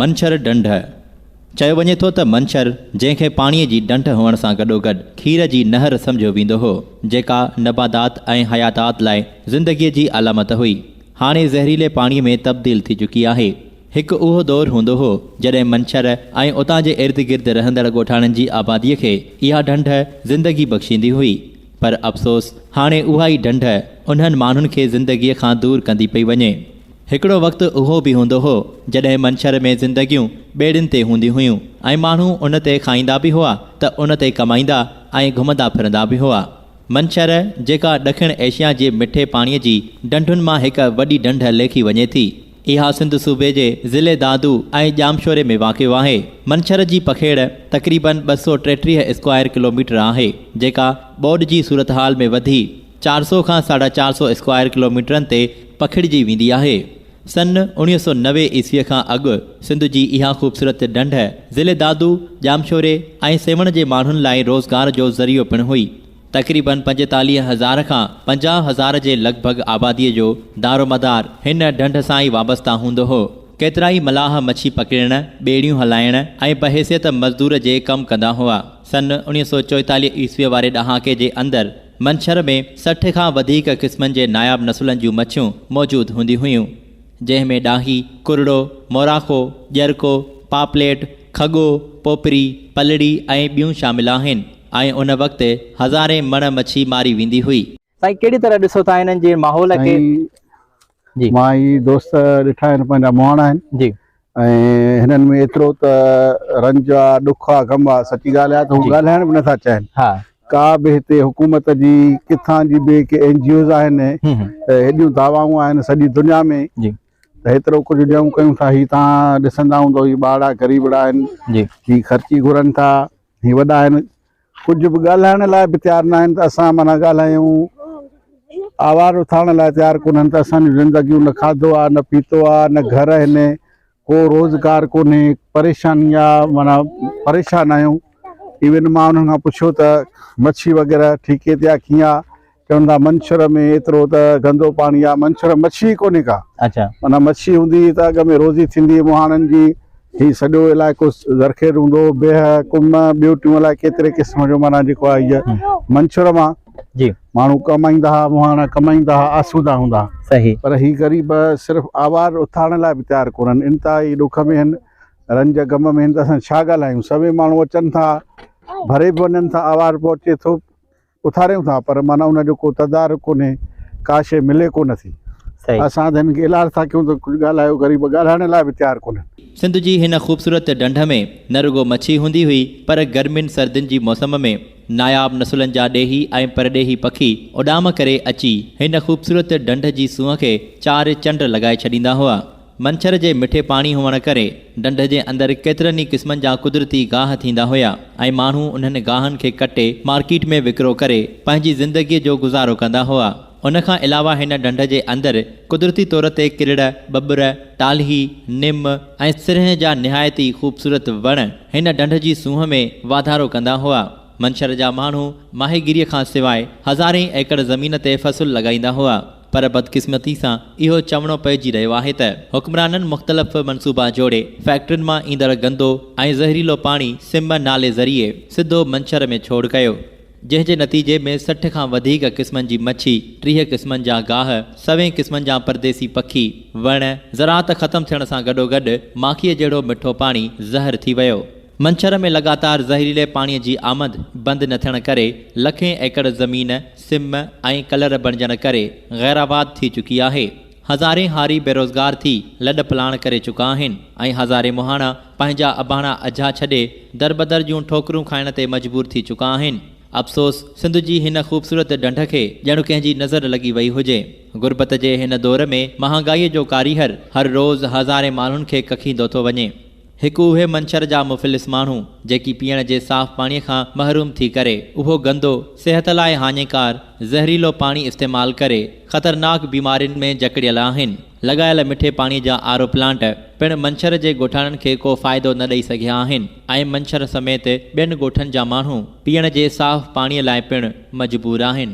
منڇر ڍنڍ، چيو وڃي ٿو ته منڇر، جنهن کي پاڻيء جي ڍنڍ هئڻ سان گڏوگڏ کير جي نهر سمجهيو ويندو هو، جيڪا نباتات ۽ حياتات لاء زندگيء جي علامت هئي، هاڻي زهريلي پاڻيء ۾ تبديل ٿي چڪي آهي. هڪ اهو دور هوندو هو، جڏهن منڇر ۽ اتان جي ارد گرد رهندڙ ڳوٺاڻن جي آباديء کي اها ڍنڍ زندگي بخشيندي هئي، پر افسوس هاڻي اها ئي ڍنڍ انهن ماڻهن کي زندگيء کان دور ڪندي پئي وڃي. هڪڙو وقت اهو به هوندو هو، جڏهن منڇر ۾ زندگيون ٻيڙين تي هونديون هيون ۽ ماڻهو ان تي کائيندا به هئا ته ان تي ڪمائيندا ۽ گهمندا ڦرندا به هئا. منڇر، جيڪا ڏکڻ ايشيا جي مٺي پاڻيء جي ڍنڍن مان هڪ وڏي ڍنڍ ليکي وڃي ٿي. اها سنڌ صوبي جي ضلعي دادو ۽ ڄامشوري ۾ واقع آهي. منڇر جي پکيڙ تقريباً 233 اسڪوائر ڪلوميٽر آهي، جيڪا ٻوڏ جي صورتحال ۾ وڌي 400 کان ساڍا 400 اسڪوائر ڪلوميٽرن تي پکڙجي ويندي آهي. سن 1990 عيسويء کان اڳ سنڌ جي اها خوبصورت ڍنڍ ضلعي دادو، ڄامشوري ۽ سيوهڻ جي ماڻهن لاء روزگار جو ذريعو پڻ هئي. تقريباً 45 هزار کان 50 هزار جي لڳ ڀڳ آباديء جو دارومدار هن ڍنڍ سان ئي وابسته هوندو هو. ڪيترائي ملاح مڇي پڪڙڻ، ٻيڙيون هلائڻ ۽ بحيثيت مزدور جي ڪم ڪندا هئا. سن 1944 عيسويء واري ڏهاڪي جي اندر منڇر ۾ 60 کان وڌيڪ قسمن جي ناياب نسلن جون مڇيون موجود هونديون هيون، جنهن ۾ ڏاهي، ڪرڙو، موراکو، ڄرڪو، پاپليٽ، کڳو، پوپري، پلڙي ۽ ٻيون شامل آهن ۽ ان وقت هزارين مڻ مڇي ماري ويندي هئي. سائين ڪهڙي طرح ڏسو ٿا هنن جي ماحول کي. سائين جي. مان هي دوست ڏٺا آهن پنهنجا مهاڻا آهن. جي. ۽ هنن ۾ ايترو ته رنج آ ڏک آ غم آ سچي ڳالهه آ ته هو ڳالهائڻ به نٿا چاهين. ها. ڪا به هتي حڪومت جي ڪٿان جي به ڪي اين جي اوز آهن ته هيڏيون دعوائون آهن سڄي دنيا ۾ جي. ته هيترو ڪجهه ڏيون ڪيون ٿا هي تان ڏسندا هوندو هي ٻارڙا غريبڙا آهن جي. هي خرچي گهرن ٿا هي وڏا آهن ڪجهه به ڳالهائڻ لاء به تيار نه آهن ته اسان معنيٰ ڳالهايون آواز اٿارڻ لاء تيار ڪونهن ته اسان جون زندگيون نه کاڌو آ نه پيتو آ نه گهر آهن ڪو روزگار ڪونهي پريشاني آ معنيٰ پريشان آهيون ايون مان انهن کان پڇيو ته مڇي وغيره ٺيڪي تي آ ڪيئن آ چون ٿا منڇر ۾ ايترو ته گندو پاڻي آ منڇر مڇي ئي ڪونهي ڪا. اڇا. معنيٰ مڇي هوندي هئي ته اڳ ۾ روزي ٿيندي هئي مهاڻن جي هي سڄو علائقو زرخيز هوندو هو بيهه ڪم ٻيو ٽيون الائي ڪيتري قسم جو معنيٰ جيڪو آهي هيء منڇر مان جي. ماڻهو ڪمائيندا هئا مهاڻا ڪمائيندا هئا آسودا هوندا هئا. صحيح. پر هي غريب صرف آواز اٿارڻ لاء به تيار ڪونهن انتهائي ڏک ۾ آهن رنج غم ۾ آهن ته اسان ڇا ڳالهايون سوين ماڻهو اچن ٿا ڀري به وڃن ٿا آواز پهچي ٿو اٿاريون ٿا پر معنيٰ ان جو ڪو تدارڪ ڪونهي ڪا شيء ملي ڪونه ٿي. اسان ته هنن کي اعلان ٿا ڪيون ته ڪجهه ڳالهايو غريب ڳالهائڻ لاء به تيار ڪونهن. سنڌ جي هن خوبصورت ڍنڍ ۾ نه رڳو مڇي هوندي هئي پر گرمين سردين جي موسم ۾ ناياب نسلن جا ڏيهي ۽ پرڏيهي پکي اڏام ڪري اچي هن خوبصورت ڍنڍ جي سونهن کي چار چنڊ لڳائي ڇڏيندا هئا. منڇر جي مٺي پاڻي هئڻ ڪري ڍنڍ جي اندر ڪيترن ئي قسمن جا قدرتي گاهه ٿيندا هيا ۽ ماڻهو انهن گاهن کي ڪٽي مارڪيٽ ۾ وڪرو ڪري پنهنجي زندگيء جو گذارو ڪندا هئا. ان کان علاوه هن ڍنڍ جي اندر قدرتي طور تي ڪرڙ، ٻٻر، ٽالهي، نم ۽ سرهه جا نهايت ئي خوبصورت وڻ هن ڍنڍ جي سونهن ۾ واڌارو ڪندا هئا. منڇر جا ماڻهو ماهيگيريء کان سواء هزارين ايڪڙ زمين تي فصل لڳائيندا هئا. پر بدقسمتي سان اهو چوڻو پئجي رهيو آهي ته حڪمرانن مختلف منصوبا جوڙي فيڪٽرين مان ايندڙ گندو ۽ زهريلو پاڻي سم نالي ذريعي سڌو منڇر ۾ ڇوڙ ڪيو جنهن جي نتيجي ۾ 60 کان وڌيڪ قسمن جي مڇي، 30 قسمن جا گاهه، سوين قسمن جا پرديسي پکي، وڻ، زراعت ختم ٿيڻ سان گڏوگڏ ماکيء جهڙو مٺو پاڻي زهر ٿي ويو. منڇر ۾ لڳاتار زهريلي پاڻي جي آمد بند نه ٿيڻ ڪري لکين ايڪڙ زمين سم ۽ ڪلر بڻجڻ ڪري غيرآباد ٿي چڪي آهي. هزارين هاري بيروزگار ٿي لڏ پلاڻ ڪري چڪا آهن ۽ هزارين مهاڻا پنهنجا اباڻا اجها ڇڏي دربدر جون ٺوڪرون کائڻ تي مجبور ٿي چڪا آهن. افسوس سنڌ جي هن خوبصورت ڍنڍ کي ڄڻ ڪنهن جي نظر لڳي وئي هجي. غربت جي هن دور ۾ مهانگائيء جو ڪاريهر هر روز هزارين ماڻهن کي ڪکيندو ٿو وڃي. هڪ اهي منڇر جا مفلس ماڻهو، جيڪي پيئڻ جي صاف پاڻي کان محروم ٿي ڪري، اهو گندو، صحت لاء هاڃيڪار، زهريلو پاڻي استعمال ڪري، خطرناڪ بيمارين ۾ جڪڙيل آهن. لڳايل مٺي پاڻي جا آر او پلانٽ پڻ منڇر جي ڳوٺاڻن کي ڪو فائدو نه ڏئي سگهيا آهن ۽ منڇر سميت ٻين ڳوٺن جا ماڻهو پيئڻ جي صاف پاڻي لاء پڻ مجبور آهن.